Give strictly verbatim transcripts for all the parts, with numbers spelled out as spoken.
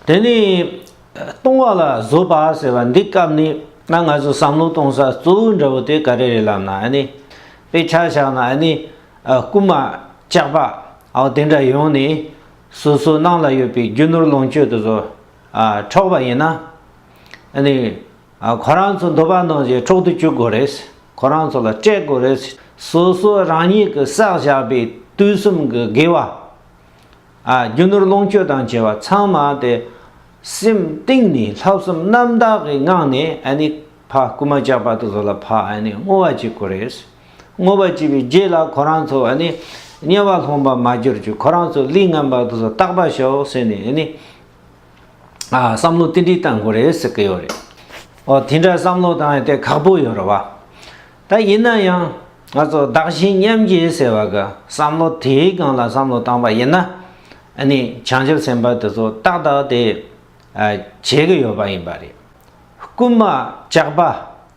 དེ་ནས་ལྟུང་བ་ལ་བཟོད་པ་ཟེར་བ་འདི་སྐབས་ནས་ན་ང་ཚོ་བསམ་བློ་གཏོང་ས་གཙོ་བོ་འདྲ་བོ་དེ་ག་རེ་རེད་ལབ་ན། ཨ་ནི་དཔེ་ཆ་བཞག་ན། ཨ་ནི་རྐུན་མ་ཇག་པ་འོ་དེ་འདྲ་ཡོང་ནས་སོ་སོའི་ནང་ལ་ཡོད་པའི་རྒྱུ་ནོར་ལོངས་སྤྱོད་དེ་ཚོ་འཕྲོག་པ་ཡིན་ན། ཨ་ནི་ཁོ་རང་ཚོ་འདོད་པ་ནང་བཞིན་འཕྲོག་ཏུ་བཅུག་དགོས་རེད། ཁོ་རང་ཚོ་ལ་སྤྲད་དགོས་རེད། སོ་སོ་རང་ཉིད་ཀྱིས་བསགས་བཞག་པའི་དུས་གསུམ་གྱི་དགེ་བ། ཨ་རྒྱུ་ནོར་ལོངས་སྤྱོད་དང་བཅས་པ་ཚང་མ་དེ་སེམས་གཏིང་ནས་ལྷག་བསམ་རྣམ་དག་གི་ངང་ནས། ཨ་ནི་ཕ་རྐུན་མ་ཇག་པ་དེ་ཚོ་ལ་ཕ་ཨ་ནི་བསྔོ་བ་བྱེད་དགོས་རེད། བསྔོ་བ་བྱས་པའི་རྗེས་ལ་ཁོ་རང་ཚོ་ཨ་ནི་དམྱལ་བ་ལྷུང་བར་མ་གྱུར་ཅིག་ཁོ་རང་ཚོ་ལས་ངན་པ་དེ་ཚོ་དག་པར་ཤོག་ཟེར་ནས། ཨ་ནི་ཨ་བསམ་བློ་དེ་འདྲ་བཏང་དགོས་རེད་ཟེར་གི་ཡོད་རེད། འོ་དེ་འདྲ་བསམ་བློ་བཏང་ཡ་དེ་ཁག་པོ་ཡོད་རེད་བ། ད་ཡིན་ན་ཡང་ང་ཚོ་བདག་གཞན་མཉམ་བརྗེ་ཟེར་བ་གི་བསམ་བློ་དེའི་སྒང་ལ་བསམ་བློ་བཏང་པ་ཡིན་ན། ཨ་ནི་བྱང་ཆུབ་སེམས་དཔའ་དེ་ཚོ་ཏག་ཏག་དེ་ཨ་བྱེད་གི་ཡོད་པ་ཡིན་པ་རེད། རྐུན་མ་ཇག་པ་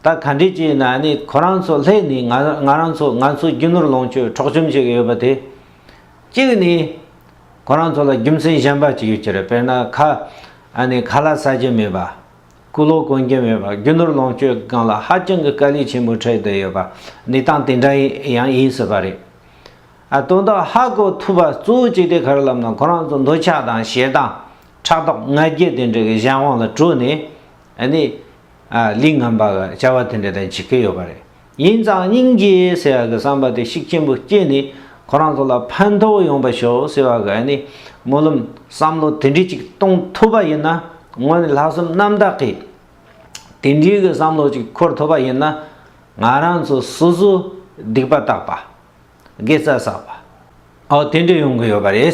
ད་ག་འདྲས་ཅིག་ཡིན་ན། ཨ་ནི་ཁོ་རང་ཚོ་སླེབས་ནས་ང་ང་རང་ཚོ་ང་ཚོ་རྒྱུ་ནོར་ལོངས་སྤྱོད་འཕྲོག་བཅོམ་བྱེད་གི་ཡོད་པ་དེ། གཅིག་ནི་ཁོ་རང་ཚོ་ལ་རྒྱུ་མཚན་གཞན་པ་ཅིག་ཡོད་ཀྱི་རེད། དཔེར་ན་ཁ་ཨ་ནི་ཁ་ལག་ཟ་རྒྱུ་མེད་པ། སྐུ་ལོ་གོན་རྒྱུ་མེད་པ། རྒྱུ་ནོར་ལོངས་སྤྱོད་སྒང་ལ་ཧ་ཅང་གི་དཀའ་ལས་ཆེན་པོ་འཕྲད་བསྡད་ཡོད་པ། གནས་སྟངས་དེ་འདྲ་ཡང་ཡིན་སྲིད་པ་རེད། ཨ་དོན་དག་ཧ་གོ་ཐུབ་པ་གཙོ་བོ་གཅིག་དེ་ག་རེ་ལབ་ན། ཁོ་རང་ཚོ་འདོད་ཆགས་དང་ཞེ་སྡང་ཕྲག་དོག་ང་རྒྱལ་དེ་འདྲ་གི་གཞན་དབང་ལ་གྲོལ་ནས། ཨ་ནི་ཨ་ལས་ངན་པ་གི་བྱ་བ་དེ་འདྲ་དང་བྱེད་ཀྱི་ཡོད་པ་རེད། ཡིན་ཙང་སྙིང་རྗེ་ཟེར་ཡག་གི་བསམ་པ་དེ་ཤུགས་ཆེན་པོ་སྐྱེས་ནས་ཁོ་རང་ཚོ་ལ་ཕན་ཐོགས་ཡོང་བ་ཤོག་ཟེར་བ་གི་ཨ་ནི་སྨོན་ལམ་བསམ་བློ་དེ་འདྲ་ཅིག་གཏོང་ཐུབ་པ་ཡིན་ན། དངོས་གནས་ལྷག་བསམ་རྣམ་དག་གིས་དེ་འདྲའི་གི་བསམ་བློ་ཅིག་འཁོར་ཐུབ་པ་ཡིན་ན། ང་རང་ཚོ་སོ་སོ་སྡིག་པ་དག་པ། དགེ་རྩ་བསགས་པ། ཨོ་དེ་འདྲ་ཡོང་གི་ཡོད་པ་རེད།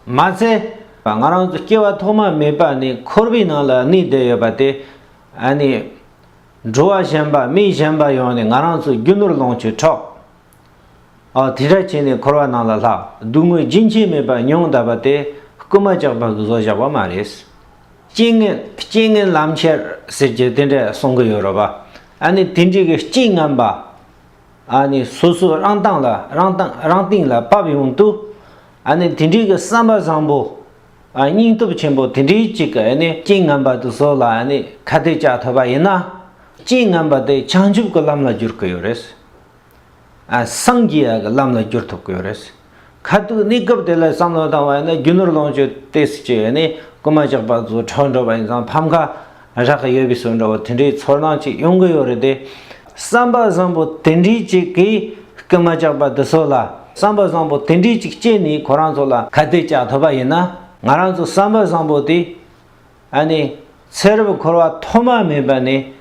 མ་ཚད་ང་རང་ཚོ་སྐྱེ་བ་ཐོག་མ་མེད་པ་ནས་འཁོར་བའི་ནང་ལ་གནས་བསྡད་ཡོད་པ་དེ། ཨ་ནི་འགྲོ་བ་གཞན་པ་མི་གཞན་པ་ཡོང་ནས་ང་རང་ཚོ་རྒྱུ་ནོར་ལོངས་སྤྱོད་འཕྲོག་ཨོ་དེ་འདྲ་བྱས་ནས་འཁོར་བ་ནང་ལ་ལྷག་སྡུག་བསྔལ་རྒྱུན་ཆད་མེད་པ་མྱོང་བསྡད་པ་དེ་རྐུན་མ་ཇག་པ་གིས་བཟོ་བཞག་པ་མ་རེད། རྐྱེན་ངན་རྐྱེན་ངན་ལམ་ཁྱེར་ཟེར་གྱི་དེ་འདྲ་གསུང་གི་ཡོད་རེད་པ། ཨ་ནི་དེ་འདྲའི་གི་རྐྱེན་ངན་པ། ཨ་ནི་སོ་སོ་རང་སྟེང་ལ་རང་སྟེང་རང་སྟེང་ལ་བབས་ཡོང་དུས། ཨ་ནི་དེ་འདྲའི་གི་བསམ་པ་བཟང་པོ། ཨ་སྙིང་སྟོབས་ཆེན་པོ་དེ་འདྲའི་ཅིག་གི་ཨ་ནི་རྐྱེན་ངན་པ་དེ་ཚོ་ལ་ཨ་ནི་ཁ་གཏད་བཅག་ཐུབ་པ་ཡིན་ན། རྐྱེན་ངན་པ་དེ་བྱང་ཆུབ་ཀྱི་ལམ་ལ་བསྒྱུར་གི་ཡོད་རེད། ཨ་སངས་རྒྱས་ཡག་གི་ལམ་ལ་བསྒྱུར་ཐུབ་ཀྱི་ཡོད་རེད། ཁ་ཐུག་གནས་སྐབས་དེ་ལ་བསམ་བློ་བཏང་བ་ཡིན་ན། རྒྱུ་ནོར་ལོངས་སྤྱོད་ཏོག་ཙམ་ཅིག་ཡོད་ནས་རྐུན་མ་ཇག་པ་ཚོ་འཕྲོག་འགྲོ་བ་ཡིན་ཙང་ཕམ་ཁ་རག་གི་ཡོད་པའི་བཟོ་འདྲ་བོ་དེ་འདྲའི་ཚོར་སྣང་ཅིག་ཡོང་གི་ཡོད་རེད་དེ། བསམ་པ་བཟང་པོ་དེ་འདྲའི་ཅིག་གིས་རྐུན་མ་ཇག་པ་འདི་ཚོ་ལ། བསམ་པ་བཟང་པོ་དེ་འདྲའི་ཅིག་སྐྱེས་ནས་ཁོ་རང་ཚོ་ལ་ཁ་གཏད་བཅག་ཐུབ་པ་ཡིན་ན། ང་རང་ཚོ་བསམ་པ་བཟང་པོ་དེ། ཨ་ནི་ཚེ་རབས་འཁོར་བ་ཐོག་མ་མེད་པ་ནས།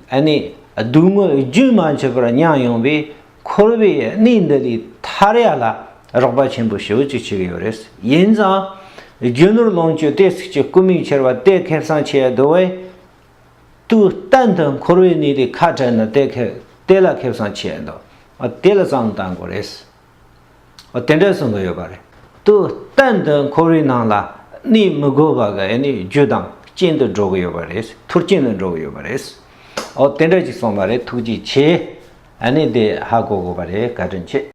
ཨ་ནི་སྡུག་བསྔལ་རྒྱུན་མ་ཆད་པར་མྱངས་ཡོང་བའི་འཁོར་བའི་གནས་འདི་ལས་ཐར་ཡ་ལ་རོགས་པ་ཆེན་པོ་ཞེ་པོ་ཅིག་བྱེད་ཀྱི་ཡོད་རེད། ཡིན་ཙང་རྒྱུ་ནོར་ལོངས་སྤྱོད་ཏོག་ཙམ་ཅིག་རྐུ་མི་ཁྱེར་བ་དེ་ཁེ་བཟང་ཆེ་ཡ་འདུག་བས། དུས་གཏན་དུ་འཁོར་བའི་གནས་ལས་ཁ་བྲལ་ན་དེ་ཁེ་དེ་ལ་ཁེ་བཟང་ཆེ་ཡ་འདུག་ཨ་དེ་ལ་བསམ་བློ་བཏང་དགོས་རེད། འོ་དེ་འདྲ་གསུང་གི་ཡོད་པ་རེད། དུས་གཏན་དུ་འཁོར་བའི་ནང་ལ་གནས་མི་དགོས་པ་གི་ཨ་ནི་རྒྱུ་དང་རྐྱེན་དུ་འགྲོ་གི་ཡོད་པ་རེད། མཐུན་རྐྱེན་དུ་འགྲོ་གི་ཡོད་པ་རེད། འོ་དེ་འདྲ་ཅིག་གསུངས་པ་རེད། ཐུགས་རྗེ་ཆེ། ཨ་ནི་དེ་ཧ་གོ་དགོས་པ་རེད། བཀའ་དྲིན་ཆེ།